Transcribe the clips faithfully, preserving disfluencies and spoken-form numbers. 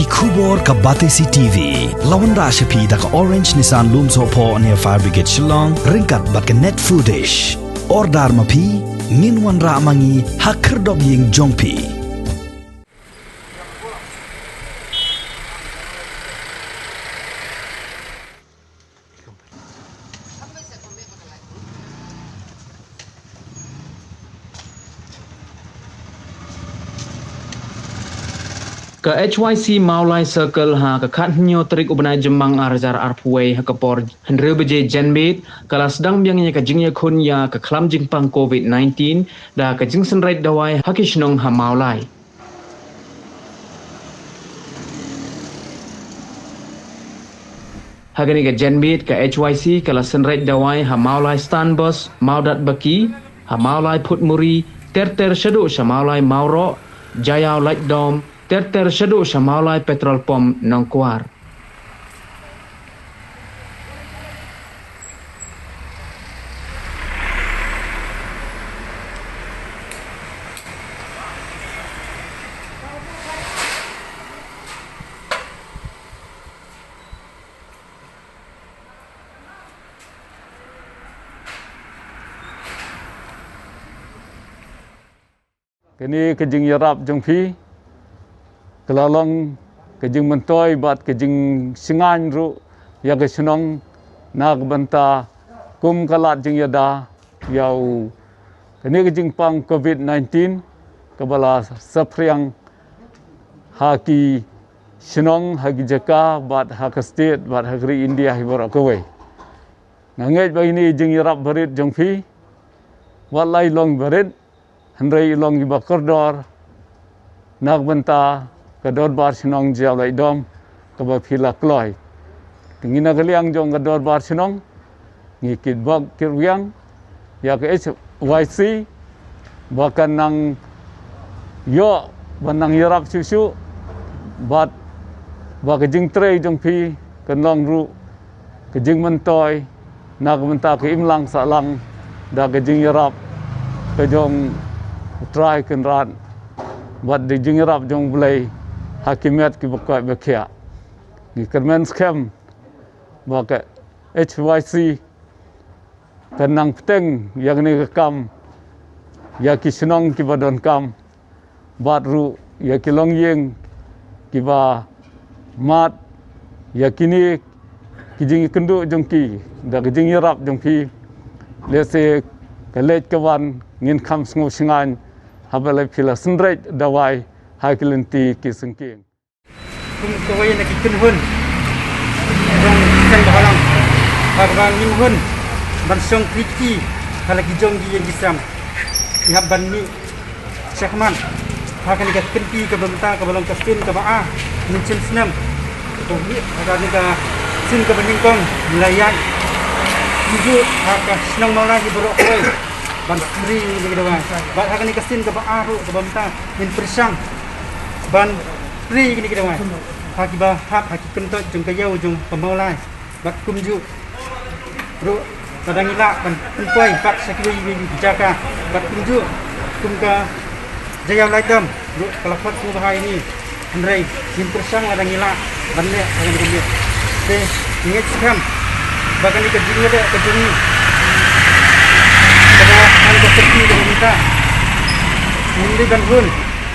Khubor ka Batesi T V la wanrah sha phi da ka Orange Nissan Lumsohphoh near Fire Brigade Shillong ryngkat bad ka Net Foodish. Order ma phi, ngin wanrah ma ngi ha khyrdop ïing jong phi. Ka H Y C Mawlai Circle ha ka khathynñiew tarik u bnai Jymmang ar hajar arphew wei ha ka por hynriew baje janmiet ka la sdang biang ïa ka jingïakhun ïa ka khlam jingpang covid nineteen da ka jingsynreit dawai ha ki shnong ha Mawlai. Ha kane ka janmiet ka H Y C ka la synreit dawai ha Mawlai Stanbos, Mawdat Baki, ha Mawlai Phutmuri, ter ter shaduh sha Mawlai Mawroh, Jaïaw Laitdom, ter ter shaduh sha Mawlai Petrol Pump Nongkwar. Kane ka jingïarap jong phi ka la long ka jingmyntoi bad ka jingshngaiñ ruh ïa ka shnong na ka bynta kum ka lad jingïada ïa u kane ka jingpang covid nineteen kaba la saphriang ha ki shnong, ha ki jaka bad ha ka state bad ha ka ri India hi baroh kawei. Nga ngeit ba ine i jingïarap barit jong phi wat la i long barit, hynrei i long iba kordor na ka bynta ka dorbar shnong Jaïaw Laitdom kaba phi la kloi. Te ngi na ka liang jong ka dorbar shnong ngi kitbok kitrwiang ïa ka H Y C ba kan nang ïoh ban nang ïarap shuh shuh bad ba ka jingtrei jong phi kan long ruh ka jingmyntoi na ka bynta ka imlang sahlang da ka jingïarap ka jong U Trai Kynrad bad da ka jingïarap jong U Blei ha ki met kiba koit ba khiah. Ngi kyrmen skhem ba ka H Y C kan nang bteng ïa kane ka kam ïa ki shnong kiba donkam bad ruh ïa ki longïing kiba mad ïa kine ki jingïakynduh jong ki da ka jingïarap jong phi. Lehse ka leit ka wan ngin kham sngewshngaiñ haba la phi la synreit dawai ha ki lynti ki syngkien. Kum kawei na ki kynhun jong ki seng bhalang ha kaba ngim hun ban shong kti kti ha la ki jong ki ïing ki sem. Ngi hap ban mih shakhmat ha kane ka kynti kaba mynta kaba long ka sien kaba ar mynshem snem. Kumjuh ha kane ka sien kaba nyngkong ngi la ïaid kumjuh ha ka shnong Mawlai hi baroh kawei ban trei ïa kine ki dawai. Bad ha kane ka sien kaba ar ruh kaba mynta ngin pyrshang ban trei ïa kine ki dawai ha kiba hap ha ki kyntoit jong ka ïew jong ka Mawlai. Bad kumjuh ruh lada ngi lah ban pynpoi pat sha kiwei kiwei ki jaka bad kumjuh kum ka Jaïaw Laitdom ruh ka la phot sngewbha ïa ngi. Hynrei ngin pyrshang lada ngi lah ban leh ha kane ka miet. Te ngi ngeit skhem ba kane ka jingïaleh ka jong ngi kaba hap ka kyrti kaba mynta ngim dei ban hun,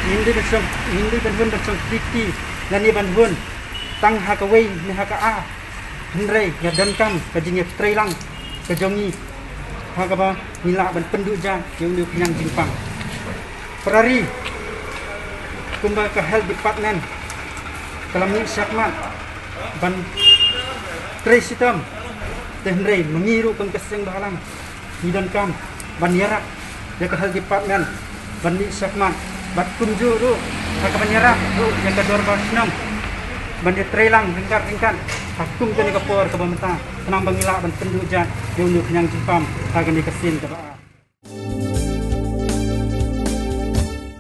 ngim dei ban shong, ngim dei ban hun ban shong kti kti lane ban hun tang ha kawei ne ha ka ar. Hynrei ïa donkam ka jingïatreilang ka jong ngi ha kaba ngi lah ban pynduh jait ïa une u khñiang jingpang. Para ri, kumba ka health department ka la mih shakhmat ban trei shitom, te hynrei ma ngi ruh kum ka seng bhalang ngi donkam ban ïarap ïa ka health department ban mih shakhmat bad kumjuh ruh ha kaban ïarap ruh ïa ka dorbar shnong ban ïatreilang ryngkat ryngkat ha kum kane ka por kaba mynta khnang ba ngi lah ban pynduh jait ïa une u khñiang jingpang ha kane ka sien kaba ar.